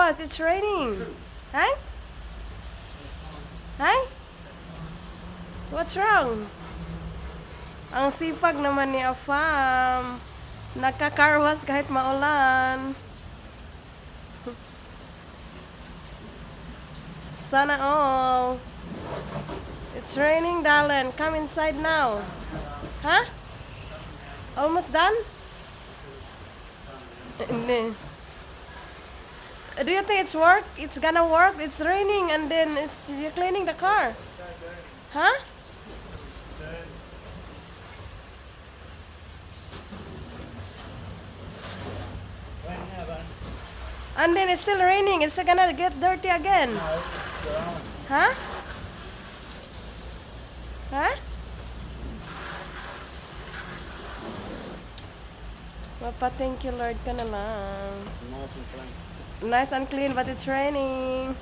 carwash. It's raining. Hi? Hi? What's wrong? Ang sipag naman ni Afam. Nagka-carwash kahit maulan. Sana all. It's raining, darling. Come inside now. Huh? Almost done? Hindi. Do you think it's work? It's gonna work? It's raining and then you're cleaning the car. Huh? And then it's still raining. It's gonna get dirty again. Huh? Huh? Papa, thank you Lord ka na lang. Nice and clean. Nice and clean, but it's raining.